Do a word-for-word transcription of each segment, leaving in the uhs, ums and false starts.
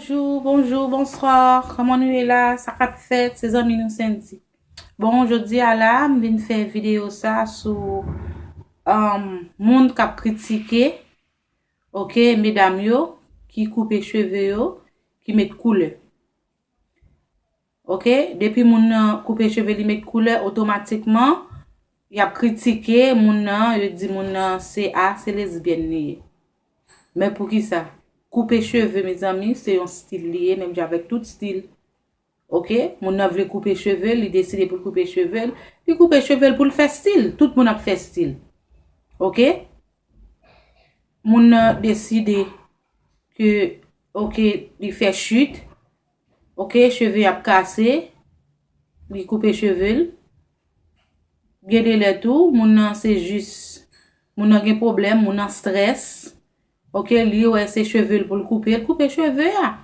Bonjou, bonjou, bonswa. Kòman nou ye la? Sa k ap fèt? Se zanmi nou Sendy. Bon, jodi a la, m vin fè videyo sa sou, um, moun k ap kritike, oke, medam yo ki koupe cheve yo, ki met koulè. Oke, depi moun nan koupe cheve li met koulè, otomatikman y ap kritike moun nan, yo di moun nan se a, se lesbyèn li ye. Men poukisa? Koupe cheve, mezanmi, se yon stil li ye, menm jan avèk tout stil. Oke, moun nan vle koupe cheve, li deside pou l koupe cheve l, li koupe cheve l pou l fè stil. Tout moun ap fè stil. Oke? Moun nan deside ke, oke, li fè chit, oke, cheve ap kase, li koupe cheve l. Gen de lè tou, moun nan se jis, moun nan gen pwoblèm, moun nan strès, oke, li wè se cheve l pou l koupe, l koupe cheve a.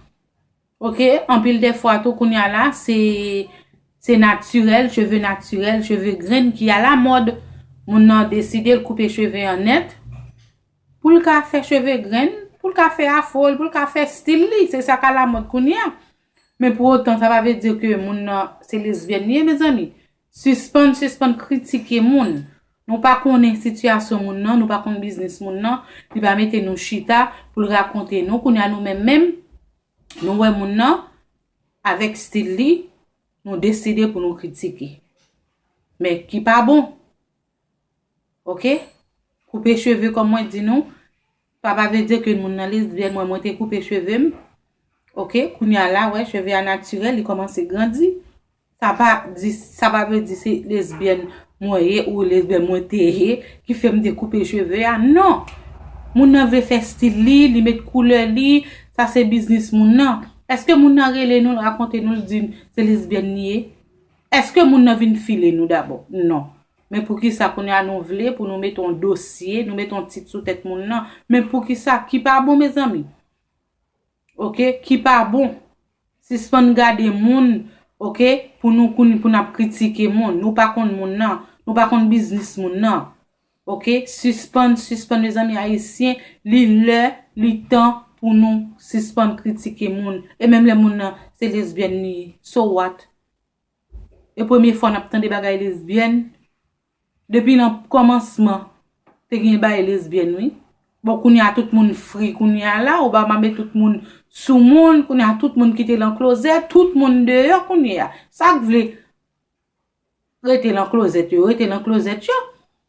Oke, anpil de fwa tou, kounye a la, se, se natirèl, cheve natirèl, cheve grenn ki alamòd. Moun nan deside l koupe cheve an nèt, pou l ka fè cheve grenn, pou l ka fè afro l, pou l ka fè stil li. Se sa k alamòd kounye a. Men pou otan, sa pa vle di ke moun nan se lesbyèn li ye, mezanmi. Sispann, sispann kritike moun. Nou pa konnen sitiyasyon moun nan, nou pa konn biznis moun nan, li pa mete nou chita pou l rakonte nou. Kounye a nou menm menm, nou wè moun nan avèk stil li, nou deside pou nou kritike. Men ki pa bon. Oke? Koupe cheve, kòm mwen di nou, pa, pa vle di ke moun nan lesbyèn, mwen, mwen te koupe cheve m. Oke? Kounye a la, wè, cheve a natirèl, li kòmanse grandi. Sa pa di, sa pa vle di se lesbyèn mwen ye ou lesbyèn mwen te ye ki fè m te koupe cheve a. Non! Moun nan vle fè stil li, li met koulè li, sa se biznis moun nan. Èske moun nan rele nou, l rakonte nou, l di n se lesbyèn li ye? Èske moun nan vin file nou dabò? Non. Men poukisa kounye a nou vle pou nou mete yon dosye, nou mete yon tit sou tèt moun nan? Men poukisa? Ki pa bon, mezanmi? Oke? Ki pa bon? Sispann gade moun, oke? Pou nou, pou n ap kritike moun. Nou pa konn moun nan. Nou pa konn biznis moun nan. Oke? Sispann, sispann, mezanmi ayisyen. Li lè, li tan pou nou sispann kritike moun. E menm lè moun nan se lesbyèn li ye. So what? E premye fwa n ap tande bagay lesbyèn. Depi nan kòmansman, te gen bagay lesbyèn, wi. Bon, kounye a tout moun fri, kounye a la, Obama met tout moun sou moun, kounye a tout moun kite nan klozèt, tout moun deyò, kounye a. Sa k vle rete nan klozèt yo, rete nan klozèt yo.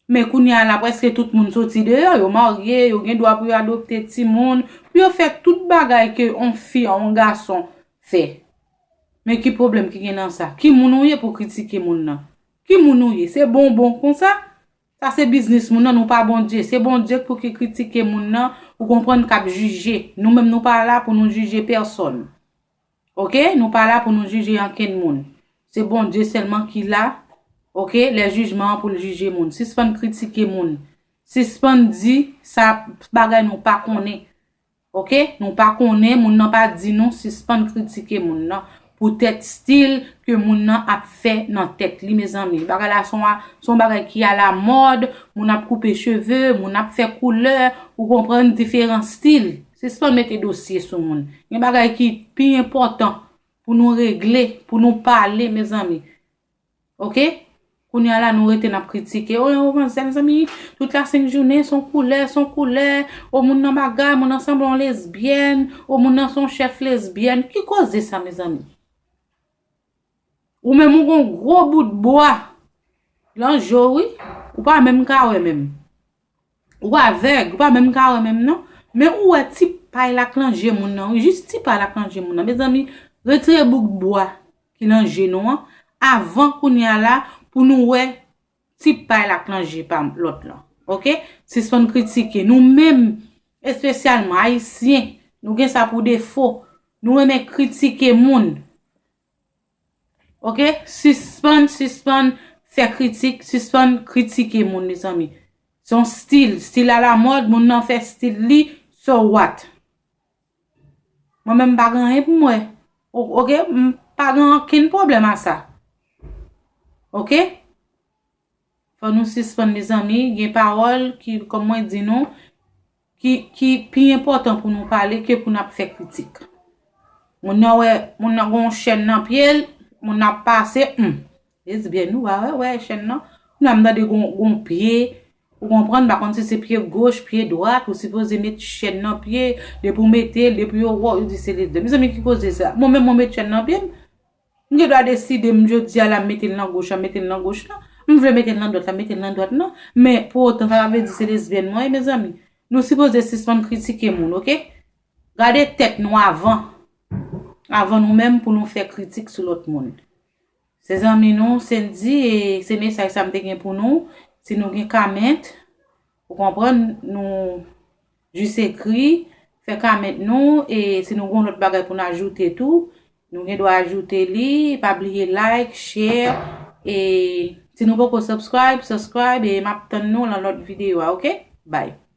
Men kounye a la, prèske tout moun soti deyò, yo marye, yo gen dwa pou yo adopte timoun, pou yo fè tout bagay ke yon fi, yon gason fè. Men ki pwoblèm ki gen nan sa? Ki moun ou ye pou kritike moun nan? Ki moun ou ye? Se bonbon konsa? Sa se biznis moun nan, nou pa Bondye. Se Bondye pou ki kritike moun nan, ou konprann, k ap jije. Nou menm, nou pa la pou nou jije pèsòn. Oke? Nou pa la pou nou jije ankenn moun. Se Bondye sèlman ki la, oke, lè jijman an pou l jije moun. Sispann kritike moun. Sispann di sa bagay nou pa konnen. Oke? Nou pa konnen, moun nan pa di nou, sispann kritike moun nan. Poutèt stil ke moun nan ap fè nan tèt li, mezanmi. Bagay la se yon, se yon bagay ki alamòd, moun ap koupe cheve, moun ap fè koulè, ou konprann, diferan stil. Sispann mete dosye sou moun. Gen bagay ki pi enpòtan pou nou regle, pou nou pale, mezanmi. Oke? Kounye a la, nou rete n ap kritike. O, o, manzè, mezanmi, tout la senk jounen, se yon koulè, se yon koulè. O, moun nan bagay, moun nan sanble yon lesbyèn. O, moun nan se yon chèf lesbyèn. Ki koze sa, mezanmi? Ou menm, ou gon gwo bout bwa nan je w, wi. Ou pa menm ka wè menm. Ou avèg, ou pa menm ka wè menm non. Men ou wè ti pay la k nan je moun nan, wi. Jis ti pay la k nan je moun nan. Mezanmi, retire bout bwa ki nan je nou an, avan kounye a la, pou nou wè ti pay la k nan je pa lòt lan. Oke? Sispann kritike. Nou menm, espesyalman, ayisyen, nou gen sa pou defo. Nou renmen kritike moun. Oke? Sispann, sispann fè kritik, sispann kritike moun, mezanmi. Se yon stil, stil alamòd, moun nan fè stil li, so what? Mwen menm, m pa gen anyen pou m wè. O-, oke? M pa gen okenn pwoblèm a sa. Oke? Fò nou sispann, mezanmi, gen pawòl ki, kòm mwen di nou, ki, ki pi enpòtan pou nou pale ke pou n ap fè kritik. Moun nan wè, moun nan gon chèn nan pye l, moun nan ap pase, hmm. Lesbyèn, ou pa wè, wè chèn nan. Moun nan m tande gon, gon pye, ou konprann, m pa konn si se pye goch, pye dwat, ou sipoze met chèn nan pye, depi w mete l, depi yo wè w, yo di se lesbyèn. Mezanmi, ki koze sa? Mwen menm, mwen met chèn nan pye m. M gen dwa deside, m jodi a la, m mete l nan goch la, m mete l nan goch la. M vle mete l nan dwat la, m mete l nan dwat la. Men, pou otan, sa pa vle di se lesbyèn mwen ye, mezanmi. Nou sipoze sispann kritike moun, oke? Gade tèt nou avan. Avan nou menm pou nou fè kritik sou lòt moun. Se zanmi nou, Sendy, e se mesaj sa m te gen pou nou. Si nou gen comment, ou konprann, nou jis ekri, fè comment nou, e si nou gen lòt bagay pou n ajoute tou, nou gen dwa ajoute li, pa bliye like, share, e si nou poko subscribe, subscribe, e m ap tann nou lan lòt videyo a, oke? Bye.